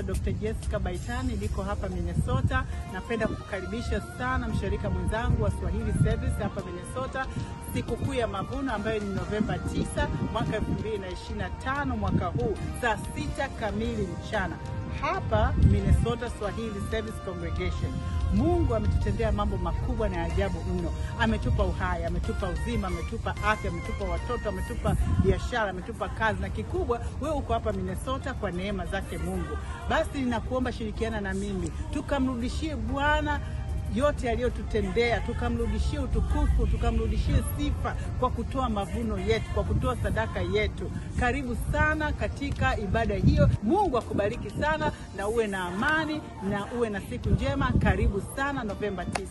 Naitwa Dr. Jessica Baitani, niko hapa Minnesota. Napenda kukukaribisha sana mshirika mwenzangu wa Swahili Service hapa Minnesota, sikukuu ya mavuno ambayo ni Novemba 9 mwaka 2025 mwaka huu saa 6 kamili mchana hapa Minnesota Swahili Service Congregation. Mungu ametutendea mambo makubwa na ajabu mno. Ametupa uhai, ametupa uzima, ametupa afya, ametupa watoto, ametupa biashara, ametupa kazi, na kikubwa wewe uko hapa Minnesota kwa neema zake Mungu. Basi ninakuomba shirikiana na mimi tukamrudishie Bwana yote aliyotutendea, tukamrudishie utukufu, tukamrudishie sifa kwa kutoa mavuno yetu, kwa kutoa sadaka yetu. Karibu sana katika ibada hiyo. Mungu akubariki sana na uwe na amani na uwe na siku njema. Karibu sana Novemba 9.